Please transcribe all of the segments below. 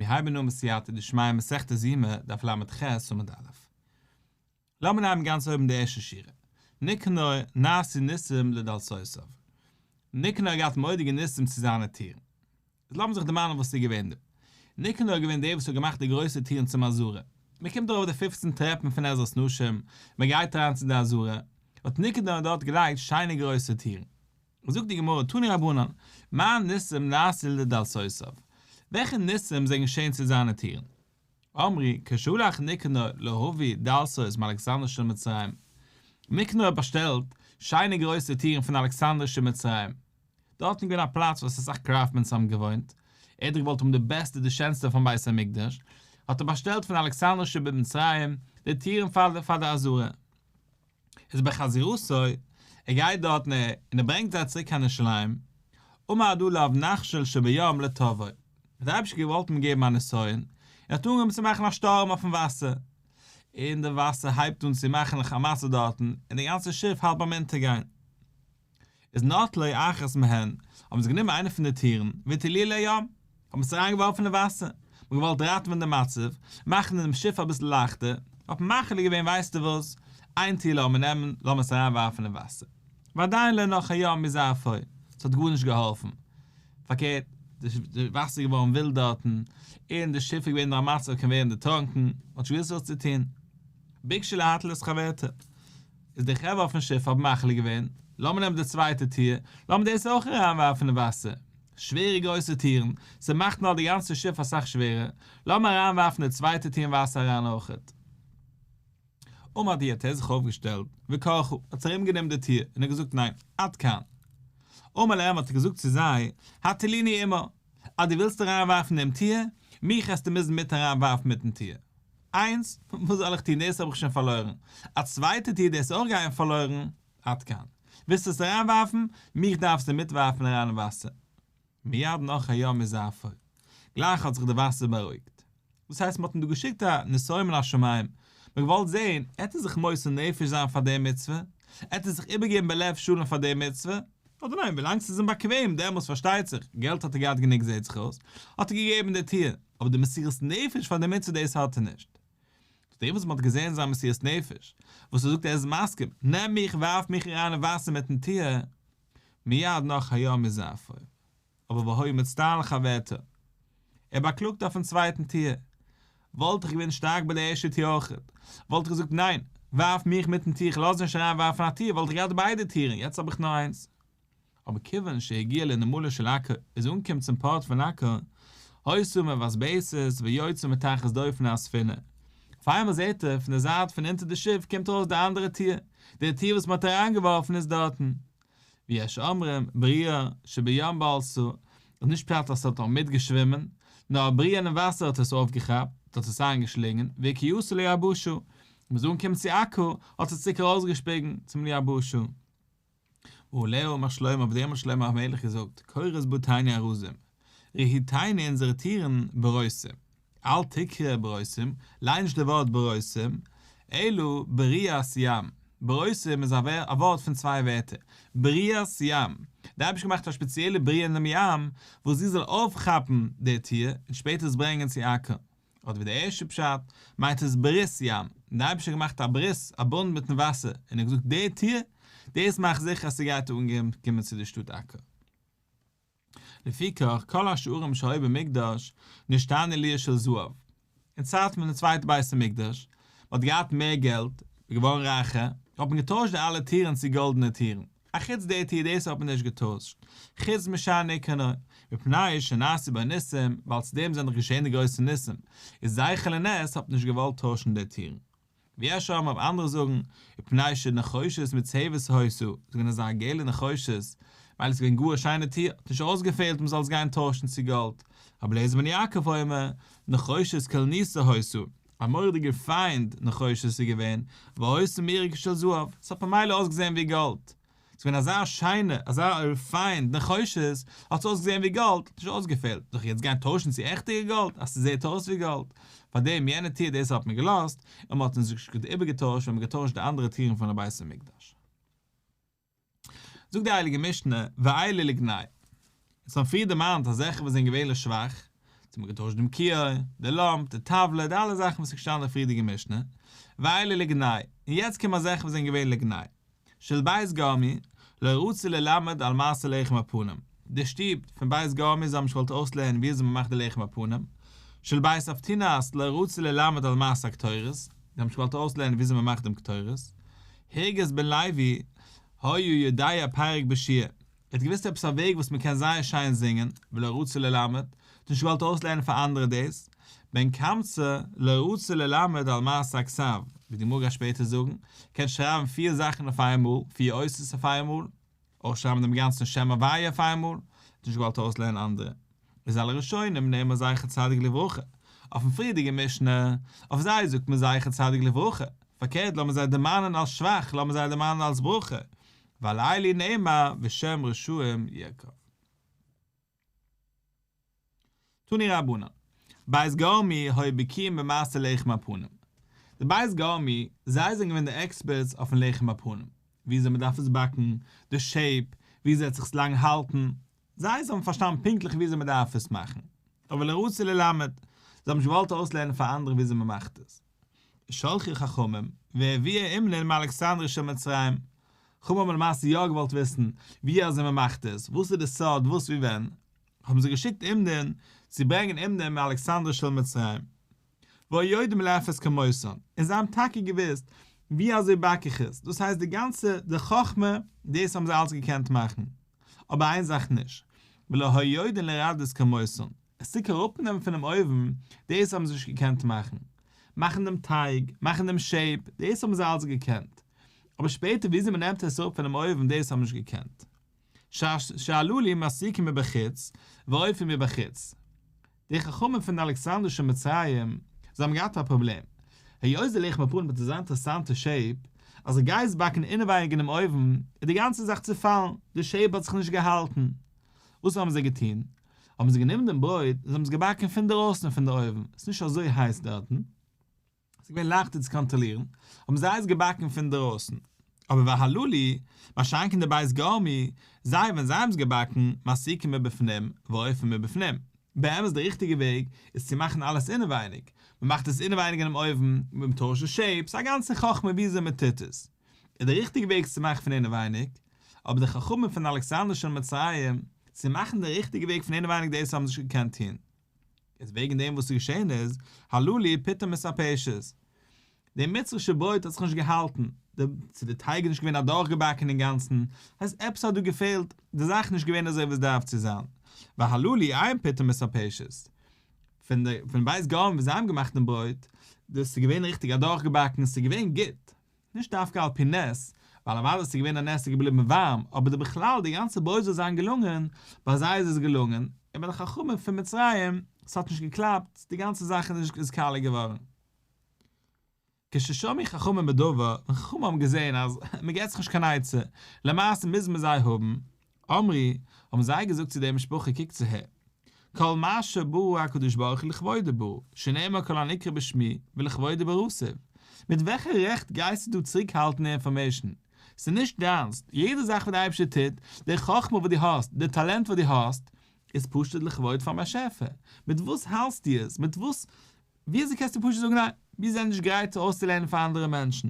מיר הייבן אן בסייעתא דשמיא מסכת יומא דף ל"ח עמוד א'. לאמיר נעמען גאנץ אויבן די ערשטע שורה, ניקנור נעשו ניסים לדלתותיו. ניקנור האט געהאט מורא'דיגע ניסים צו זיינע טירן. איז לאמיר זיך דערמאנען וואס איז געווען דא. ניקנור איז געווען דער וואס האט געמאכט די גרויסע טירן צום עזרה. מען קומט ארויף די פופצן טרעפן פון עזרת נשים, מען גייט אריין צו די עזרה, האט ניקנור דארט געלייגט שיינע גרויסע טירן. זאגט די גמרא, תנו רבנן, מה ניסים נעשו לדלתותיו? וועלכע ניסים זענען געשען צו זיינע טירן? אמרו, כשהלך ניקנור להביא דלתות מאלכסנדריא של מצרים. ניקנור האט באשטעלט שיינע גרויסע טירן פון אלכסנדריא של מצרים. דארטן איז געווען א פלאץ וואס אסאך craftsmen האבן געוואוינט, ער האט דאך געוואלט האבן די בעסטע די שענסטע פארן בית המקדש, האט ער באשטעלט פון אלכסנדריא שבמצרים די טירן פאר די עזרה. איז בחזירתו, ער גייט דארטן און ער ברענגט זיי צוריק קיין ירושלים, עמד עליו נחשול שבים לטובעו, האט דער אייבערשטער געוואלט אים געבן א נסיון, און האט אנגעהויבן צו מאכן א שטורם אויפן וואסער, און די וואסער הייבט אן צו מאכן א מצב דארטן, און די גאנצע שיף האלט ביים אונטערגיין. איז נטלו אחת מהן, האבן זיי גענומען איינע פון די טירן, והטילוה לים, האבן עס אריינגעווארפן אין וואסער, מ'האט געוואלט ראטעווען די מצב, מאכן דעם שיף אביסל לייכטער, האט מען מחליט געווען ווייסטו וואס, איין טיר לאמיר נעמען, לאמיר עס אריינווארפן אין וואסער. ועדיין לא נח הים מזעפו, עס האט גארנישט געהאלפן, פארקערט, די וואסער איז געווארן ווילד דארטן, און די שיף איז געווען אין א מצב קען ווערן דערטראנקען, מען האט נישט געוואוסט וואס צו טון. ביקשו להטיל את חברתה. איז די חברה אויפן שיף האבן מחליט געווען, לאמיר נעמען די צווייטע טיר, לאמיר דאס אויך אריינווארפן אין וואסער. שווערע גרויסע טירן, ס'מאכט נאר די גאנצע שיף אסאך שווערער, לאמיר אריינווארפן די צווייטע טיר אין וואסער אריין אויכעט. עמד הוא האט ער זיך אויפגעשטעלט, וכרכו, האט ארומגענומען די טיר, און האט געזאגט ניין, עד כאן. אמר להם האט ער געזאגט צו זיי, הטילוני עמה, אז דו ווילסט אריינווארפן דעם טיר, מיך העסטו מוזן מיט אריינווארפן מיטן טיר. איינס, וואס זאל איך טון, דאס האב איך שוין פארלוירן. א צווייטע טיר, דאס אויך גייען פארלוירן, עד כאן. ווילסט עס אריינווארפן, מיך דארפסטו מיטווארפן אריין אין וואסער. מיד נח הים מזעפו. גלייך האט זיך די וואסער בארואיגט. דאס הייסט מען האט אים דא געשיקט א נסיון מן השמים, מען האט געוואלט זען, עט ער זיך מוסר נפש זיין פאר די מצוה? עט ער זיך איבערגעבן בלב שלם פאר די מצוה? אדער ניין, ווילאנג ס'איז אים באקוועם, דעמאלס פארשטייט זיך, געלט האט ער געהאט גענוג זעט זיך אויס, האט ער געגעבן די טיר, אבער די מסירות נפש פאר די מצוה דאס האט ער נישט. דעם וואס מען האט געזען זיין מסירות נפש, וואס ער זאגט ער איז מסכים, נעם מיך ווארף מיך אריין אין וואסער מיטן טיר, מיד נח הים מזעפו. אבער והיה מצטער על חברתו. ער באקלאגט אויפן צווייטן טיר. וואלט איך געווען שטארק ביי די ערשטע טיר אויכעט, וואלט איך געזאגט ניין, ווארף מיך מיטן טיר איך לאז נישט אריין ווארפן א טיר, וואלט איך געהאט ביידע טירן, יעצט האב איך נאר איינס. אבער כיוון שהגיע לנמלה של עכו, איז אנגעקומען צום פארט פון עכו, היתה מבצבצת ויוצאה מתחת דופן הספינה. אויף איינמאל זעט ער, פון די זייט פון אונטער די שיף קומט ארויס די אנדערע טיר, די טיר וואס מען האט אריינגעווארפן איז דארטן. ויש אומרים, בריאה שבים בלעה, איז נישט פשט אז ס'האט נאר מיטגעשווימען, נאר א בריאה אינעם וואסער האט עס אויפגעכאפט, האט עס איינגעשלינגען, והקיאתה ליבשה, און מ'איז אנגעקומען צו עכו, האט עס צוריק ארויסגעשפיגן צום ליבשה. ועליה אמר שלמה, אויף דעם האט שלמה המלך געזאגט, קורות בתינו ארזים, רהיטנו אונזערע טירן ברותים, אל תקרא ברותים, ליין נישט די ווארט ברותים, אלא בריאת ים, ברותים איז א ווארט פון צוויי ווערטער, בריאת ים, דער אייבערשטער האט געמאכט א שפעציעלע בריאה אינעם ים, וואס זי זאל אויפכאפן די טיר, און שפעטער עס ברענגען צו עכו. אדער ווי די ערשטע פשט, מיינט עס ברית ים, דער אייבערשטער האט געמאכט א ברית, א בונד מיטן וואסער, און ער האט געזאגט די טיר, דאס מאכט זיכער אז ס'גייט אנקומען צו די שטאט עכו. לפיכך כל השערים שהיו במקדש נשתנו להיות של זהב, אין צייטן פון די צווייטע בית המקדש, מען האט געהאט מער געלט, מען איז געווארן רייכער, האט מען געטוישט די אלע טירן צו גאלדענע טירן, אחוץ די טיר דאס האט מען נישט געטוישט, חוץ משער ניקנור, מפני שנעשו בו ניסים, ווייל צו דעם זענען דאך געשען די גרויסע ניסים, איז זכר לנס האט מען נישט געוואלט טוישן די טירן. ויש אומרים אנדערע זאגן, מפני שנחושת מוצהבת היתה, ס'איז געווען אזא געלע נחושת, מילא ס'איז געווען גאר א שיינע טיר, האט נישט אויסגעפעלט מ'זאל עס גיין טוישן צו גאלד. רבי אליעזר בן יעקב אומר, נחושת כלניסה היתה, א מורא'דיגע refined נחושת איז געווען, והיתה מאירה כשל זהב, ס'האט ממילא אויסגעזען ווי גאלד. ס'איז געווען אזא שיינע, אזא refined נחושת, האט עס אויסגעזען ווי גאלד, האט נישט אויסגעפעלט, זאל איך יעצט גיין טוישן צו עכטיגע גאלד, אז ס'זעט אויס ווי גאלד? פארדעם יענע טיר דאס האט מען געלאזט, און מ'האט עס נישט איבערגעטוישט ווען מ'האט געטוישט די אנדערע טירן פונעם בית המקדש. זאגט די הייליגע משנה, ואלו לגנאי. אונז האבן פריער דערמאנט אזעלכע וואס זענען געווענליך שוואך. זיי האבן געטוישט דעם כיור, די לאמפ, די טבלה, די אלע זאכן וואס איז געשטאנען אין די פריערדיגע משנה, ואלו לגנאי, און יעצט קומען אזעלכע וואס זענען געווען לגנאי. של בית גרמו, לא רצו ללמד על מעשה לחם הפנים, די שטוב פון בית גרמו זיי האבן נישט געוואלט אויסלערנען ווי אזוי מען מאכט די לחם הפנים, של בית אבטינס לא רצו ללמד על מעשה הקטורת, זיי האבן נישט געוואלט אויסלערנען ווי אזוי מען מאכט דעם קטורת, הורגס בן לוי היה יודע פרק בשיר, ער האט געוואוסט עפעס א וועג וואס מען קען זייער שיין זינגען, ולא רצה ללמד, האט נישט געוואלט אויסלערנען פאר אנדערע דאס, בן קמצא לא רצה ללמד על מעשה הכתב, ווי די גמרא גייט שפעטער זאגן, קען שרייבן פיר זאכן אויף איינמאל, פיר אותיות אויף איינמאל, אויך שרייבן דעם גאנצן שם הוויה אויף איינמאל, האט נישט געוואלט אויסלערנען אנדערע. איז על הראשונים נאמר זכר צדיק לברכה, אויפן פריערדיגע משנה, אויף זיי זאגט מען זכר צדיק לברכה, פארקערט לאמיר זיי דערמאנען אלס שבח, לאמיר זיי דערמאנען אלס ברכה, ועל אלו נאמר ושם רשעים ירקב. תנו רבנן, בית גרמו היו בקיאים במעשה לחם הפנים. די בית גרמו, זיי זענען געווען די עקספערטס אויפן לחם הפנים, וויאזוי מען דארף עס באקן, די שעיפ, וויאזוי עס וועט זיך לאנג האלטן, זיי האבן פארשטאנען פונקטליך וויאזוי מען דארף עס מאכן, אבער לא רצו ללמד, זיי האבן נישט געוואלט אויסלערנען פאר אנדערע וויאזוי מען מאכט עס. שלחו חכמים, והביאו אומנין מאלכסנדריה של מצרים, חכמים האבן למעשה יא געוואלט וויסן ווי אזוי מען מאכט עס, וואס איז די סוד, וואס ווי ווען, האבן זיי געשיקט אומנין צו ברענגען אומנין מאלכסנדריה של מצרים. והיו יודעים לאפות כמותן, און זיי האבן טאקע געוואוסט ווי אזוי באק איך עס, דאס הייסט די גאנצע די חכמה, דאס האבן זיי אלץ געקענט מאכן, אבער איין זאך נישט, ולא היו יודעים לרדות כמותן, עס צוריק אראפנעמען פונעם אויוון, דאס האבן זיי נישט געקענט מאכן, מאכן דעם טייג, מאכן דעם shape, דאס האבן זיי אלץ געקענט, אבער שפעטער וויאזוי מען נעמט עס אראפ פונעם אויוון דאס האבן זיי נישט געקענט. שהללו מסיקין מבחוץ ואופין מבחוץ. די חכמים פון אלכסנדריה של מצרים, זיי האבן געהאט א פראבלעם. היות די לחם הפנים האט אזא אינטערעסאנטע shape, אז דו גייסט באקן אינעווייניג אינעם אויוון, איז די גאנצע זאך צעפאלן, די shape האט זיך נישט געהאלטן. וואס האבן זיי געטון? האבן זיי גענומען דעם ברויט און זיי האבן עס געבאקן פון דערויסן פון די אויוון, עס איז נישט אזוי הייס דארטן, עס איז געווען לייכטער צו קאנטראלירן, האבן זיי עס געבאקן פון דערויסן. אבער והללו, מה שאין כן די בית גרמו, זיי ווען זיי האבן עס געבאקן, מסיקין מבפנים, ואופין מבפנים. באמת די ריכטיגע וועג איז צו מאכן אלעס אינעווייניג, מען מאכט עס אינעווייניג אינעם אויוון, מען טוישט די shape, ס'איז א גאנצע חכמה וויאזוי מען טוט עס. איז די ריכטיגע וועג עס צו מאכן פון אינעווייניג, אבער די חכמים פון אלכסנדריה של מצרים, צו מאכן די ריכטיגע וועג פון אינעווייניג דאס האבן זיי נישט געקענט טון. איז וועגן דעם וואס איז געשען איז, הללו פיתן מתעפשת. די מצרישע ברויט האט זיך נישט געהאלטן, די צו די טייג איז נישט געווען אדורכגעבאקן אינגאנצן, הייסט עפעס האט דא געפעלט, די זאך איז נישט געווען אזוי ווי עס דארף צו זיין. והללו אין פיתן מתעפשת. פון די פון בית גרמו ווי זיי האבן געמאכט דעם ברויט, דאס איז געווען ריכטיג אדורכגעבאקן, עס איז געווען גוט. נישט דווקא על פי נס, ווייל אוודאי ס'איז געווען א נס ס'איז געבליבן ווארעם, אבער די בכלל די גאנצע ברויט זאל זיין געלונגען, ביי זיי איז עס געלונגען, און ביי די חכמים פון מצרים, ס'האט נישט געקלאפט, די גאנצע זאך איז נישט איז קאליע געווארן. כששמעו חכמים בדבר, ווען חכמים האבן געזען אז מ'געט זיך נישט קיין עצה, למעשה מוז מען זיי האבן, אמרו, האבן זיי געזאגט צו דער משפחה קוקטס אהער, כל מה שברא הקדוש ברוך הוא לכבודו ברא, שנאמר כל הנקרא בשמי ולכבודי בראתיו, מיט וועלכע רעכט גייסטו דא צוריקהאלטן די information? ס'איז נישט דיינס, יעדע זאך וואס דער אייבערשטער טוט, די חכמה וואס דו האסט, די טאלענט וואס דו האסט, איז פשוט לכבוד פארן באשעפער, מיט וואס האלסטו עס? מיט וואס? וויאזוי קענסטו פשוט זאגן ניין, מיר זענען נישט גרייט צו אויסצולערנען פאר אנדערע מענטשן?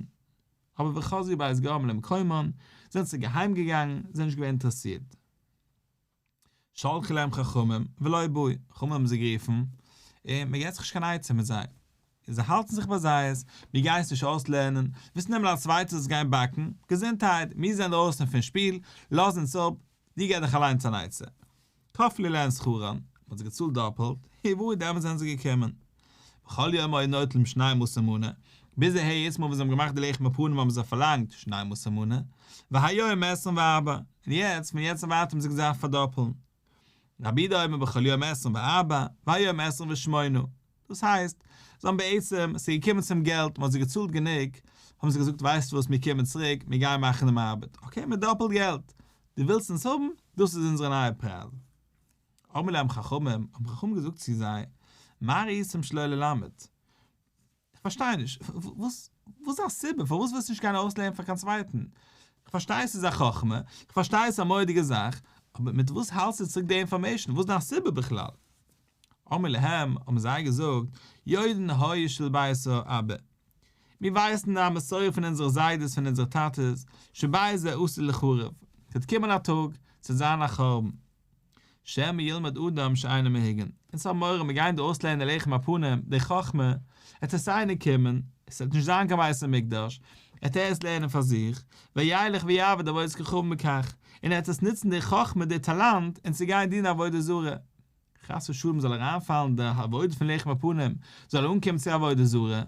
אבער וחזרו בית גרמו למקומן, זענען צוריק אהיים געגאנגען, זענען נישט געווען אינטערעסירט. שלחו להם חכמים, ולא באו, חכמים האבן זיי גערופן, און מען געט זיך נישט קיין עצה מיט זיי. און זיי האלטן זיך ביי זייערס, מיר גייען עס נישט אויסלערנען, ווילסט נעמען א צווייטער זאל עס גיין באקן, געזונטהייט, מיר זענען דרויסן פון שפיל, לאז אונז אפ, דו געב דיך אליינס אן עצה. כפלו להן שכרן, מען האט זיי געצאלט דאפעלט, ובאו דעמאלטס זענען זיי געקומען. בכל יום היו נוטלים שנים עשר מנה, ביז אהער יעדעס מאל ווען זיי האבן געמאכט די לחם הפנים האבן זיי פארלאנגט שנים עשר מנה, והיום עשרים וארבע, און יעצט פון יעצט און ווייטער האבן זיי געדארפט פארדאפלן. רבי יהודה אומר בכל יום עשרים וארבע, והיום עשרים ושמונה. דאס הייסט, זיי האבן בעצם, עס איז געקומען צום געלט, מען האט זיי געצאלט גענוג, האבן זיי געזאגט ווייסט וואס מיר קומען צוריק, מיר גייען מאכן דעם ארבעט, okay מיט דאפלט געלט, דו ווילסט אונז האבן, דאס איז אונזערע נייע פרייז. אמרו להם חכמים, האבן חכמים געזאגט צו זיי, מה ראיתם שלא ללמד? איך פארשטיי נישט, וואס וואס איז א סיבה פארוואס ווילסטו נישט גיין אויסלערנען פאר קיין צווייטן? איך פארשטיי עס איז א חכמה, איך פארשטיי עס איז א מורא'דיגע זאך, אבער מיט וואס האלטסטו צוריק די information, וואס איז דיין סיבה בכלל? אמרו להם, האבן זיי געזאגט, יודעין היו של בית אבא. מיר ווייסן א מסורה פון אונזערע זיידעס פון אונזערע טאטעס, שבית זה עתיד ליחרב, ס'וועט קומען א טאג, ס'וועט זיין א חורבן. שמא ילמד אדם שאינו מהוגן, אונז האבן מורא מיר גייען דא אויסלערנען די לחם הפנים, די חכמה, עט עס איינער קומען, עס וועט נישט זיין קיין בית המקדש, עט ער עס לערנען פאר זיך, וילך ויעבוד עבודת כוכבים בכך, און ער עט עס נוצן די חכמה די טאלאנט און צו גיין דינען עבודה זרה. חס ושלום זאל אריינפאלן די עבודה פון לחם הפנים זאל אנקומען צו עבודה זרה,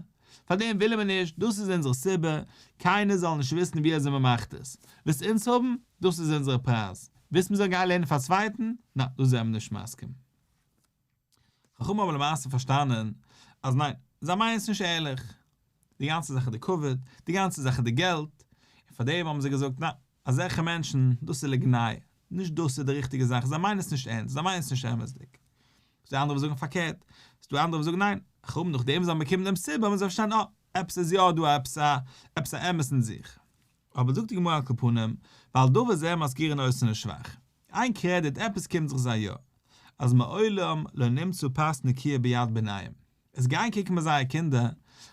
פאר דעם ווילן מיר נישט, דאס איז אונזערע סיבה, קיינער זאל נישט וויסן ווי אזוי מען מאכט עס, ווילסט אונז האבן, דאס איז אונזערע פרייז, ווילסט מען זאל גיין לערנען פאר א צווייטן, נא, דאס זענען מיר נישט מסכים. חכמים האבן למעשה פארשטאנען אז ניין, זיי מיינען עס נישט ערליך, די גאנצע זאך איז די כבוד, די גאנצע זאך איז די געלט, און פאר דעם האבן זיי געזאגט ניין, אזעלכע מענטשן, דאס איז לגנאי, נישט דאס איז די ריכטיגע זאך, זיי מיינען עס נישט ערנסט, זיי מיינען עס נישט אמת'דיג. ס'דא אנדערע וואס זאגן פארקערט, ס'דא אנדערע וואס זאגן ניין, חכמים נאכדעם זיי האבן באקומען דעם סיבה האבן זיי פארשטאנען אה, עפעס איז יא דא עפעס א עפעס א אמת אין זיך. אבער זאגט די גמרא על כל פנים, ועל דבר זה מזכירין אותן לשבח. איין קרעדיט עפעס קומט זיך זיי יא, אז מעולם לא נמצא פת נקיה ביד בניהם. עס גיין קוקן ביי זייער קינדער,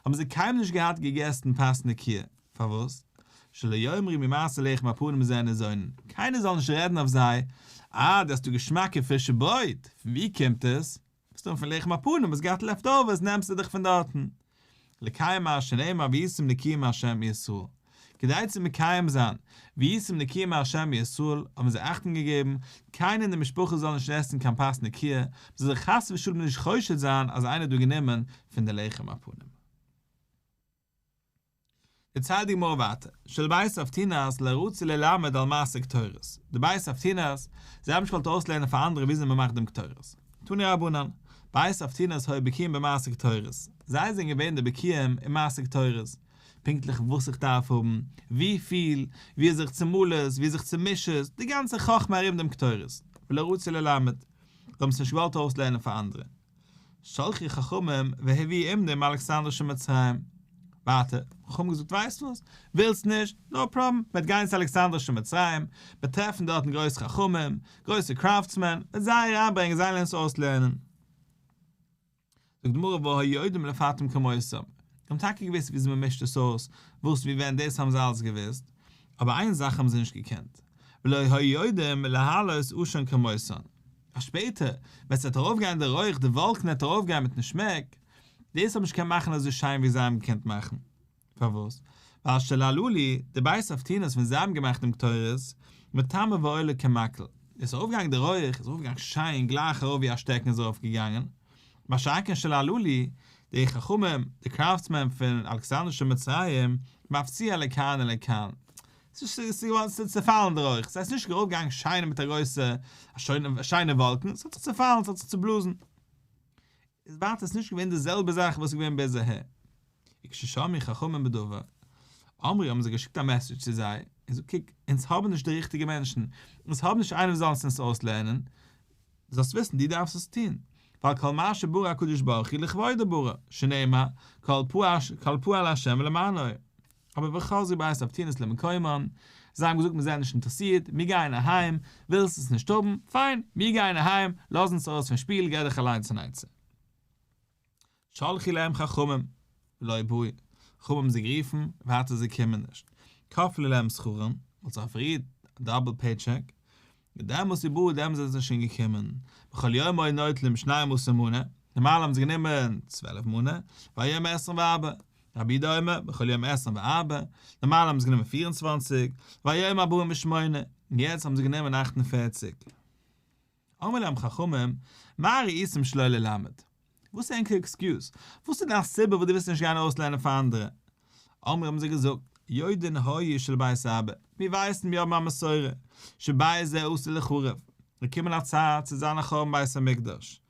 האבן זיי קיינמאל נישט געהאט געגעסן פת נקיה, פארוואס? שלא יאמרו ממעשה לחם הפנים זה ניזונין, קיינער זאל נישט רעדן אויף זיי, אה דו האסט דא געשמאקע פרישע ברויט, פון וואו קומט עס? מסתם פון לחם הפנים, האסט געהאט לעפט אווערס נעמסטו דיך פון דארטן. לקיים מה שנאמר והייתם נקיים מה' מישראל. כדי צו מקיים זיין והייתם נקיים מה' מישראל האבן זיי אכטונג געגעבן קיינער אין די משפחה זאל נישט עסן קיין פת נקיה, מ'זאל זיך חס ושלום נישט חושד זיין אז איינער האט דא גענומען פון די לחם הפנים. דערציילט די גמרא ווייטער, של בית אבטינס לא רצו ללמד על מעשה קטורת, די בית אבטינס, זיי האבן נישט געוואלט אויסלערנען פאר אנדערע וויאזוי מען מאכט דעם קטורת. תנו רבנן, בית אבטינס היו בקיאים במעשה קטורת, זיי זענען געווען די בקיאים אין מעשה קטורת, פונקטליך וואס איך דארף האבן, ווי פיל, ווי אזוי איך צומאל עס, ווי אזוי איך צומיש עס, די גאנצע חכמה ארום דעם קטורת, ולא רצו ללמד, זיי האבן עס נישט געוואלט אויסלערנען פאר אנדערע. שלחו חכמים והביאו אומנים מאלכסנדריא של מצרים. ווייטער, חכמים געזאגט ווייסט וואס, ווילסט נישט, נאו פראבלעם, מ'וועט גיין צו אלכסנדריא של מצרים, מ'וועט טרעפן דארטן גרויסע חכמים, גרויסע קראפטסמען, מ'וועט זיי אריינברענגען זיי זאלן אונז אויסלערנען. זאגט די גמרא והיו יודעים לפטם כמותם, זיי האבן טאקע געוואוסט וויאזוי מ'מישט עס אויס, וואס ווי ווען דאס האבן זיי אלעס געוואוסט, אבער איין זאך האבן זיי נישט געקענט, ולא היו יודעים להעלות עשן כמותן. אז שפעטער ווען ס'וועט ארויפגיין די רויך, די וואלקן וועט ארויפגיין מיטן שמעק, דאס האט נישט געקענט מאכן אזוי שיין ווי זיי האבן געקענט מאכן. פארוואס? ווייל של הללו, די בית אבטינס ווען זיי האבן געמאכט דעם קטורת, מתמר ועולה כמקל, איז ארויפגעגאנגען די רויך, איז ארויפגעגאנגען שיין גלייך ארויף ווי א שטעקן איז ארויפגעגאנגען, מה שאין כן של הללו, די חכמים, די קראפטסמען פון אלכסנדריא של מצרים, מפציע לכאן ולכאן. ס'איז געווארן ס'איז צעפאלן די רויך, ס'איז נישט ארויפגעגאנגען שיין מיט א גרויסע א שיינע וואלקן, ס'האט זיך צעפאלן, ס'האט זיך צעבלאזן. איז ווייטער ס'נישט געווען די זעלבע זאך וואס איז געווען ביז אהער. וכששמעו חכמים בדבר, אמרו האבן זיי געשיקט א מעסעדזש צו זיי, און זאגט קוק, אונז האבן נישט די ריכטיגע מענטשן, אונז האבן נישט איינער וואס זאל אונז אויסלערנען, זאלסט וויסן דו דארפסט עס טון, ווייל כל מה שברא הקדוש ברוך הוא לכבודו ברא, שנאמר, כל פעל השם למענו. אבער וחזרו בית אבטינס למקומן, זיי האבן געזאגט מיר זענען נישט אינטערעסירט, מיר גייען אהיים, ווילסט עס נישט האבן, פיין, מיר גייען אהיים, לאז אונז ארויס פון שפיל, גיי דיך אליינס אן עצה. שלחו להם חכמים, ולא באו, חכמים האבן זיי גערופן, ווייטער זיי קומען נישט, כפלו להם שכרם, מ'האט זיי אפערירט א דאבל פעי טשעק, און דעמאלס ובאו דעמאלס זענען זיי שוין געקומען, בכל יום היו נוטלים שנים עשר מנה, נארמאל האבן זיי גענומען 12 מנה, והיום 24, רבי יהודה אומר, בכל יום 24, נארמאל האבן זיי גענומען 24, והיום 48, און יעצט האבן זיי גענומען 48. אמרו להם חכמים, מה ראיתם שלא ללמד? וואס איז ענקער עקסקיוז? וואס איז דיין סיבה וואס דו ווילסט נישט גיין אויסלערנען פאר אנדערע? אמרו האבן זיי געזאגט, יודעין היו של בית אבא, מיר ווייסן מיר האבן א מסורה, שבית זה עתיד ליחרב, וועט קומען א צייט ס'וועט זיין א חורבן בית המקדש.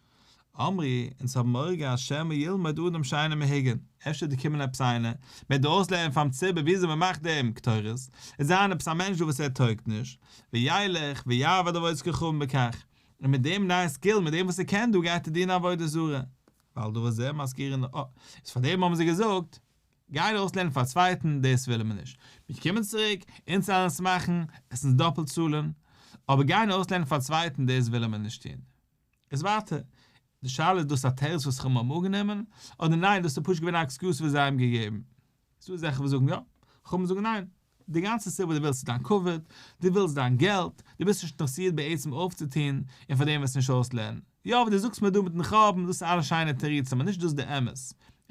אמרו, אונז האבן מורא געהאט שמא ילמד אדם שאינו מהוגן, אפשר וועט קומען עפעס איינער, מען וועט אויסלערנען פארן ציבור וויאזוי מען מאכט דעם קטורת, וועט זיין עפעס א מענטש דא וואס ער טויגט נישט, וילך ויעבוד עבודת כוכבים בכך, און מיט דעם נייע סקיל, מיט דעם וואס ער קען דא, גייט ער דינען עבודה זרה. ועל דבר זה מזכירין, אה, איז פאר דעם האבן זיי געזאגט, גיין אויסלערנען פאר א צווייטן, דאס ווילן מיר נישט. מיר קומען צוריק, אונז וועלן עס מאכן, עס אונז דאפלט צאלן, אבער גיין אויסלערנען פאר א צווייטן, דאס ווילן מיר נישט טון. איז ווייטער. די שאלה איז דאס א תירוץ וואס חכמים האבן אנגענומען, אדער ניין דאס איז פשוט געווען א excuse וואס זיי האבן געגעבן. ס'דא אזעלכע וואס זאגן יא, חכמים זאגן ניין. די גאנצע סיבה דו ווילסט איז דיין כבוד, דו ווילסט דיין געלט, דו ביסט נישט אינטערעסירט בעצם אויפצוטון, און פאר דעם וועסטו נישט אויסלערנען. יא אבער דו זאגסט מיר דא מיטן חורבן, דאס איז אלעס שיינע תירוצים אבער נישט דאס די אמת.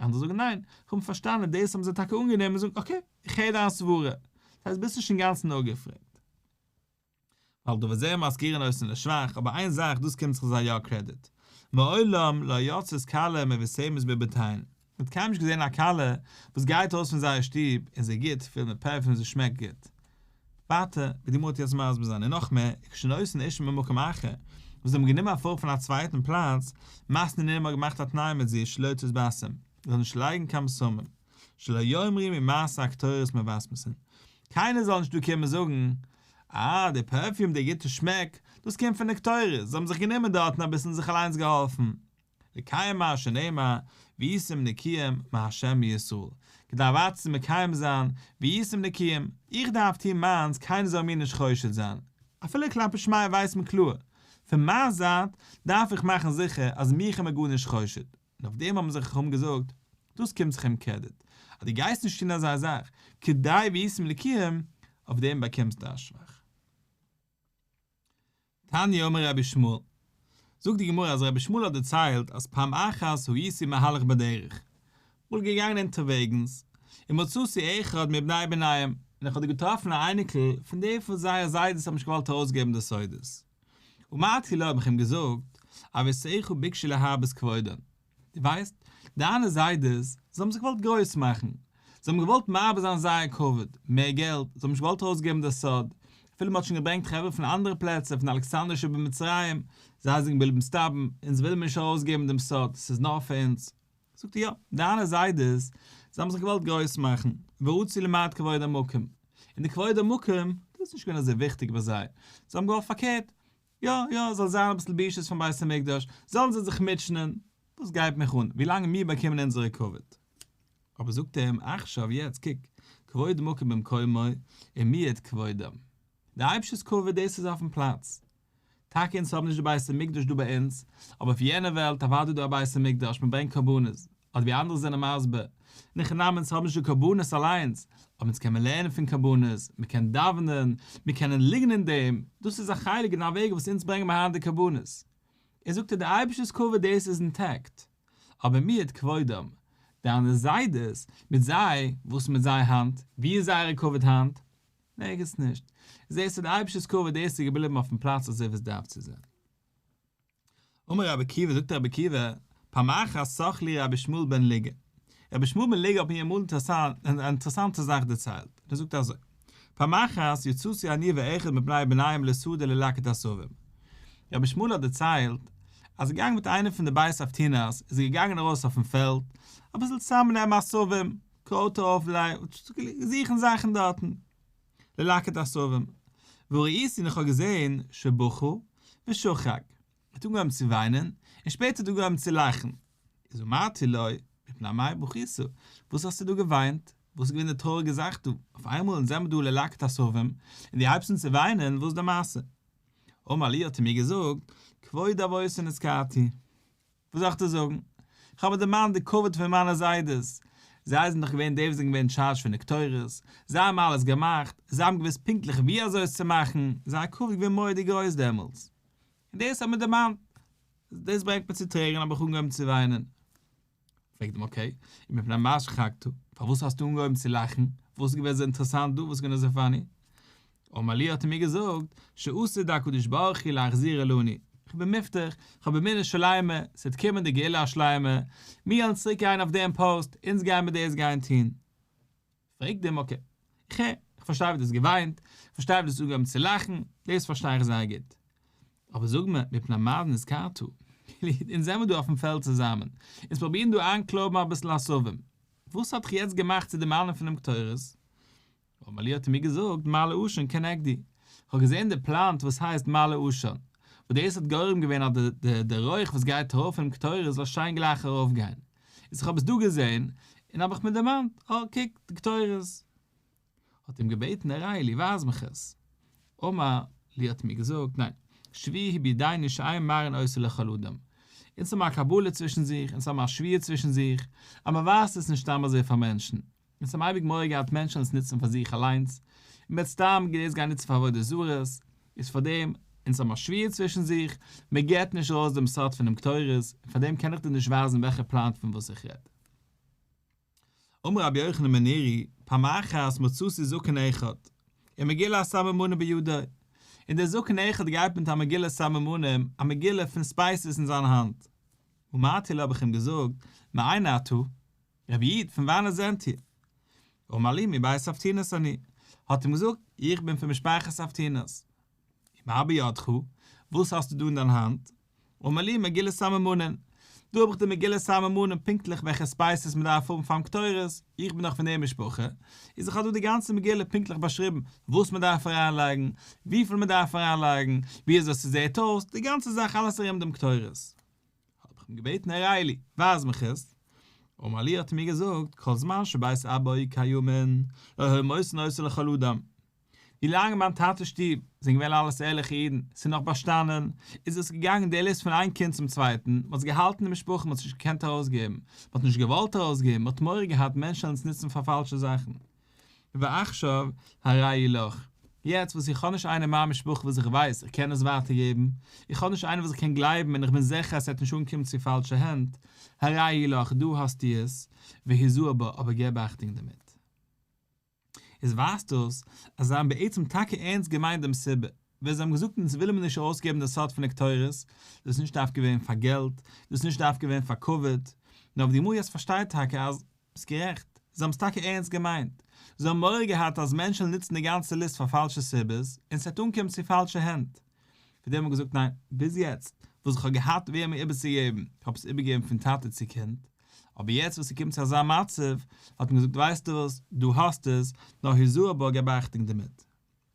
אנדערע זאגן ניין, חכמים פארשטאנען דאס האבן זיי טאקע אנגענומען און זאגן okay, איך הער דיין סברה. דאס הייסט ביסט נישט אינגאנצן אפגעפרעגט. ווייל דא וזה מזכירין אותן לשבח, אבער איין זאך דאס קומט זיך זיי יא credit, מעולם לא יצאת כלה מבושמת בבתיהן, מען האט קיינמאל נישט געזען א כלה וואס גייט ארויס פון זייער שטוב און זי גוט פיל מיט perfume זי שמעקט גוט. ווייטער, ווי די גמרא וועט יעצט מסביר זיין, און נאך מער, וכשנושאין אשה ממקום אחר, וואס זיי האבן גענומען א פרוי פון א צווייטן פלאץ, מתנין עמה געמאכט א תנאי מיט זי שלא תתבשם, זי זאל נישט לייגן קיין בשמים. שלא יאמרו ממעשה הקטורת מבשמתן, קיינער זאל נישט דא קומען זאגן, אה, די perfume, די גוטע שמעק, דאס קומט פון די קטורת, זיי האבן זיך גענומען דארטן אביסל און זיך אליינס געהאלפן. לקיים מה שנאמר, והייתם נקיים מה' מישראל, כדי ווייטער צו מקיים זיין, והייתם נקיים, איך דארף טון מיינס, קיינער זאל מיר נישט חושד זיין. אפילו כלפי שמיא ווייסט מען קלאר, פון מיין זייט דארף איך מאכן זיכער אז מיך איז מען גארנישט חושד. און אויף דעם האבן זיך חכמים געזאגט, דאס קומט זיך אים credit, אז דו גייסט נישט טון אזא זאך, כדי והייתם נקיים, אויף דעם באקומסטו א שבח. תניא אמר רבי ישמעאל, זאגט די גמרא אז רבי ישמעאל האט דערציילט אז פעם אחת הייתי מהלך בדרך, אמאל געגאנגען אונטערוועגנס, ומצאתי אחד מבני בניהם, און איך האב דא געטראפן א אייניקל פון די וואס זייער זיידעס האבן נישט געוואלט ארויסגעבן די סודות, אמרתי לו האב איך אים געזאגט, אבותיך ביקשו להרבות כבודן, דו ווייסט, דיינע זיידעס, זיי האבן זיך געוואלט גרויס מאכן, זיי האבן געוואלט מרבה זיין זייער כבוד, מער געלט, זיי האבן נישט געוואלט ארויסגעבן די סוד, אפילו מען האט שוין געברענגט חברה פון אנדערע פלעצער, פון אלכסנדריה שבמצרים, זיי זענען געבליבן stubborn, אונז ווילן מיר נישט ארויסגעבן דעם סוד, ס'איז נאר פאר אונז. זאגט ער, יא, דיינע זיידעס, זיי האבן זיך געוואלט גרויס מאכן, ורצו למעט כבוד המקום, און די כבוד המקום, דאס איז נישט געווען אזוי וויכטיג ביי זיי, זיי האבן געוואלט פארקערט, יא, יא, זאל זיין אביסל בושות פון בית המקדש, זאלן זיי זיך מוטשענען, וואס גייט מיך אן, ווילאנג מיר באקומען אונזערע כבוד. אבער זאגט ער אים, עכשיו, יעצט, קוק, כבוד מקום במקומו, ומיעט כבודם. דער אייבערשטער'ס כבוד, דאס איז אויפן פלאץ. טאקע אונז האבן נישט די בית המקדש דא ביי אונז, אבער אויף יענע וועלט אוודאי דא א בית המקדש, מען ברענגט קרבנות, אדער ווי אנדערע זענען מסביר, אין הכי נמי אונז האבן נישט די קרבנות אליינס, אבער אונז קען מען לערנען פון קרבנות, מען קען דאווענען, מיר קענען ליגן אין דעם, דאס איז א חלק און א וועג וואס אונז ברענגען מיר היינט די קרבנות. ער זאגט אז די אייבערשטער'ס כבוד דאס איז intact, אבער מיעט כבודם, דיינע זיידעס, מיט זיי, וואס איז מיט זיי היינט? ווי איז זייערע כבוד היינט? נערגעץ נישט. זעסטו די אייבערשטער'ס כבוד דאס איז געבליבן אויפן פלאץ אזוי ווי עס דארף צו זיין. אמר רבי עקיבא, זאגט רבי עקיבא, פעם אחת סח לי רבי ישמעאל בן לוגא. רבי ישמעאל בן לוגא האט מיר אמאל אן אינטערעסאנטע זאך דערציילט. ער זאגט אזוי, פעם אחת יצאתי אני ואחד מבני בניהם לשדה ללקט עשבים. רבי ישמעאל האט דערציילט, אז ער איז געגאנגען מיט איינעם פון די בית אבטינס, איז ער געגאנגען ארויס אויפן פעלד, אביסל צוזאמנעמען עשבים, קרויטער אויפלייגן, זוכן זאכן דארטן. ללקט עשבים. וראיתי און איך האב געזען שבכה ושחק. ער האט אנגעהויבן צו וויינען, און שפעטער האט ער אנגעהויבן צו לאכן. איז אמרתי לו, מפני מה בכית? וואס האסטו דא געוויינט? וואס איז געווען די טרויעריגע זאך דא? אויף איינמאל אונז זעמיר דא ללקט עשבים, און דו הייבסט אן צו וויינען, וואס איז די מעשה? אמר לי האט ער מיר געזאגט, כבוד אבותי נזכרתי. וואס זאל איך דיר זאגן? איך האב מיר דערמאנט די כבוד פון מיינע זיידעס, זיי זענען דאך געווען די וואס זענען געווען אין טשארדזש פון די קטורת, זיי האבן אלעס געמאכט, זיי האבן געוואוסט פונקטליך ווי אזוי עס צו מאכן, זייער כבוד איז געווען מורא'דיג גרויס דעמאלטס. און דאס האט מיר דערמאנט, דאס ברענגט מיר צו טרערן, האב איך אנגעהויבן צו וויינען. פרעגט אים okay, ומפני מה שחקת, פארוואס האסטו אנגעהויבן צו לאכן, וואס איז געווען אזוי אינטערעסאנט דא, וואס איז געווען אזוי funny? אמר לי האט ער מיר געזאגט, שעתיד הקדוש ברוך הוא להחזירה לנו, איך בין מובטח, איך האב אמונה שלימה, ס'וועט קומען די גאולה השלימה, מיר וועלן צוריק גיין אויף דעם פאוסט, אונז גייען מיר דאס גיין טון. פרעגט אים okay, איך הער, איך פארשטיי ווי דו האסט געוויינט, איך פארשטיי ווי דו האסט אנגעהויבן צו לאכן, דאס פארשטיי איך זייער גוט. אבער זאג מיר, מפני מה נזכרת? אונז זעמיר דא אויפן פעלד צוזאמען, אונז פרובירן דא איינקלויבן אביסל עשבים, וואס האט דיך יעצט געמאכט צו דערמאנען פונעם קטורת? אמר לי האט ער מיר געזאגט מעלה עשן כנגדי, איך האב געזען די plant וואס הייסט מעלה עשן, וואס דאס האט גורם געווען אז די רויך וואס גייט ארויף פונעם קטורת זאל שיין גלייך ארויפגיין, איז איך האב עס דא געזען, און האב איך מיר דערמאנט, אה קוק, די קטורת. האט אים געבעטן הראהו לי ווייז מיך עס. אמר לי האט ער מיר געזאגט, ניין, שבועה היא בידינו שאין מראין אותה לכל אדם. אונז האבן א קבלה צווישן זיך, אונז האבן א שבועה צווישן זיך, אז מען ווייזט עס נישט סתם אזוי פאר מענטשן. אונז האבן אייביג מורא געהאט מענטשן עס נוצן פאר זיך אליינס, און מ'וועט סתם דאס גיין נוצן פאר עבודה זרות, איז פאר דעם, אונז האבן א שבועה צווישן זיך, מען געבט נישט ארויס דעם סוד פונעם קטורת, און פאר דעם קען איך דיר נישט ווייזן וועלכע plant פון וואס איך רעד. אמר רבי יוחנן בן נורי, פעם אחת מצאתי זקן אחד, ומגילת סממנים בידו, און דער זקן אחד גייט מיט א מגילת סממנים, א מגילה פון spices אין זיין האנט. אמרתי לו האב איך אים געזאגט, מאין אתה? רבי איד, פון וואנעט זענט איר? אמר לי מבית אבטינס אני, האט אים געזאגט, איך בין פון משפחת אבטינס. ומה בידך? וואס האסטו דא אין דיין האנט? אמר לי מגילת סממנים. דא האב איך די מגילת סממנים פונקטליך וועלכע spices מען דארף האבן פארן קטורת, איך בין דאך פון די משפחה, איז איך האב דא די גאנצע מגילה פונקטליך באשריבן וואס מען דארף אריינלייגן, וויפיל מען דארף אריינלייגן, ווי אזוי ס'זעט אויס, די גאנצע זאך אלעס ארום דעם קטורת. האב איך אים געבעטן הראה לי, ווייז מיך עס. אמר לי האט ער מיר געזאגט, כל זמן שבית אבא היו קיימין, לא היו מוסרין אותו לכל אדם. ווי לאנג אין מיין טאטע'ס שטוב זענען געווען אלעס ערליכע אידן, ס'איז נאך באשטאנען, איז עס געגאנגען די ליסט פון איין קינד צום צווייטן, מ'האט עס געהאלטן אין משפחה, מ'האט עס נישט געקענט ארויסגעבן, מ'האט נישט געוואלט ארויסגעבן, מ'האט מורא געהאט מענטשן וועלן עס נוצן פאר פאלשע זאכן. ועכשיו הרי היא לך, יעצט וואס איך האב נישט איינער אין מיין משפחה וואס איך ווייס איך קען עס ווייטער געבן, איך האב נישט איינער וואס איך קען גלייבן און איך בין זיכער אז ס'וועט נישט אנקומען צו פאלשע הענט, הרי היא לך, דא האסטו עס, והזהר בה, אבער געב אכטונג דערמיט. איז ווייזט אויס אז זיי האבן בעצם טאקע ערנסט געמיינט דעם סיבה ווען זיי האבן געזאגט אונז ווילן מיר נישט ארויסגעבן די סוד פון די קטורת, דאס איז נישט דווקא געווען פאר געלט, דאס איז נישט דווקא געווען פאר כבוד, נאר ווי די גמרא יעצט פארשטייט טאקע אז ביסט גערעכט, זיי האבן עס טאקע ערנסט געמיינט, זיי האבן מורא געהאט אז מענטשן נוצן די גאנצע ליסט פאר פאלשע סיבות און ס'וועט אנקומען צו פאלשע הענט. פאר דעם האב איך געזאגט ניין, ביז יעצט וואס איך האב געהאט ווער מיר איבערצוגעבן, איך האב עס איבערגעגעבן פון טאטע צו קינד, אבער יעצט וואס ס'קומט צו אזא מצב, האט מען געזאגט ווייסטו וואס, דו האסט עס, נאר הזהר בה געב אכטונג דערמיט.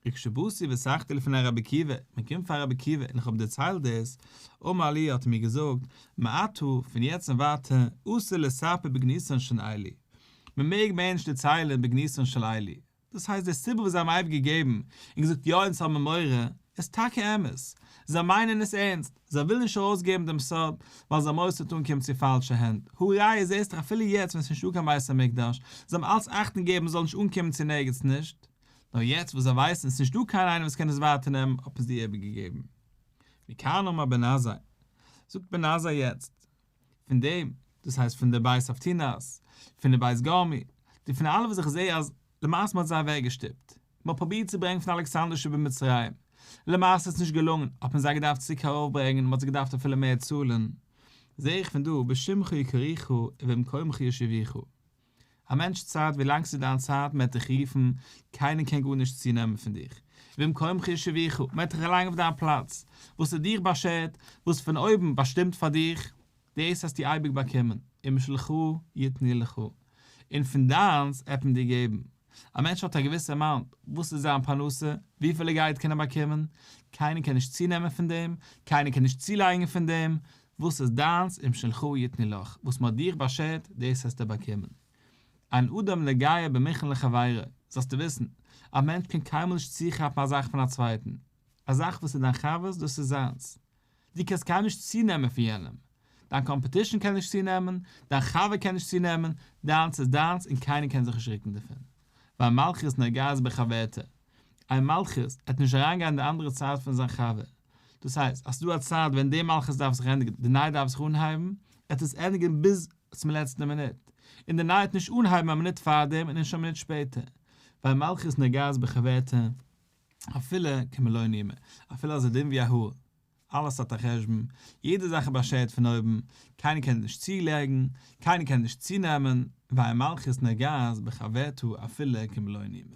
וכשבאתי וסחתי לפני רבי עקיבא, מען קומט פאר רבי עקיבא און איך האב דערציילט דאס, אמר לי האט ער מיר געזאגט, מעתה, פון יעצט און ווייטער, אסור לספר בגנותן של אלו, מען מעג מער נישט דערציילן בגנותן של אלו, דאס הייסט די סיבה וואס זיי האבן אייביג געגעבן און געזאגט יא אונז האבן מורא, איז טאקע אמת, זיי מיינען עס ערנסט, זיי ווילן נישט ארויסגעבן דעם סוד ווייל זיי מורא ס'וועט אנקומען צו פאלשע הענט, הא ראיה זעסט דאך אפילו יעצט ווען ס'נישטא קיין בית המקדש, זיי האבן אלץ אכטונג געגעבן ס'זאל נישט אנקומען צו נערגעץ נישט, נאר יעצט וואס זיי ווייסן ס'נישטא קיין איינער וואס קען עס ווייטער נעמען האט מען עס דיר איבערגעגעבן. מכאן אמר בן עזאי, זאגט בן עזאי יעצט, פון דעם, דאס הייסט פון די בית אבטינס, פון די בית גרמי, די פון אלע וואס איך זעה אז למעשה מ'האט זיי אוועק געשטופט, מ'האט פרובירט צו ברענגען פון אלכסנדר שבמצרים, למעשה איז נישט געלונגען, האט מען זיי געדארפט צוריק ארויף ברענגען, מ'האט זיי געדארפט אפילו מער צאלן, זעה איך פון דא בשמך יקראוך ובמקומך יושיבוך. א מענטש צייט ווילאנג ס'איז דיין צייט מ'עט דיך רופן, קיינער קען גארנישט צונעמען פון דיך, ובמקומך יושיבוך, מ'עט דיך אריינלייגן אויף דיין פלאץ, וואס איז דיך באשערט, וואס פון אויבן באשטימט פאר דיך, דאס האסטו אייביג באקומען, ומשלך יתנו לך, און פון דיינס עט מען דיר געבן. א מענטש האט א געוויסע amount, וואס איז זיין פרנסה, וויפיל ער גייט קענען באקומען, קיינער קען נישט צונעמען פון דעם, קיינער קען נישט צולייגן פון דעם, וואס איז דיינס ומשלך יתנו לך, וואס מען האט דיך באשערט, דאס העסטו באקומען. אין אדם נוגע במוכן לחבירו, זאלסטו וויסן, א מענטש קען קיינמאל נישט צוכאפן א זאך פון א צווייטן. א זאך וואס איז דיין חבר'ס, דאס איז זיינס. דו קענסט קיינמאל נישט צונעמען פון יענעם. דיין competition קען נישט צונעמען, דיין חבר קען נישט צונעמען, דיינס איז דיינס און קיינער קען זיך נישט רוקן דערפון. ואין מלכות נוגעת בחברתה. איין מלכות עט נישט אריינגיין אין די אנדערע צייט פון זיין חבר. דאס הייסט אז ס'דא א צייט ווען די מלכות דארף זיך ענדיגן, די נייע דארף זיך אנהייבן, עט עס ענדיגן ביז צום לעצטן מינוט, און די נייע עט נישט אנהייבן א מינוט פארדעם און נישט א מינוט שפעטער, ואין מלכות נוגעת בחברתה אפילו כמלא נימא, אפילו אזוי דין ווי א האר, אלעס האט א חשבון, יעדע זאך איז באשערט פון אויבן, קיינער קען נישט צולייגן, קיינער קען נישט צונעמען, ואין מלכות נוגעת בחברתה אפילו כמלוא נימא.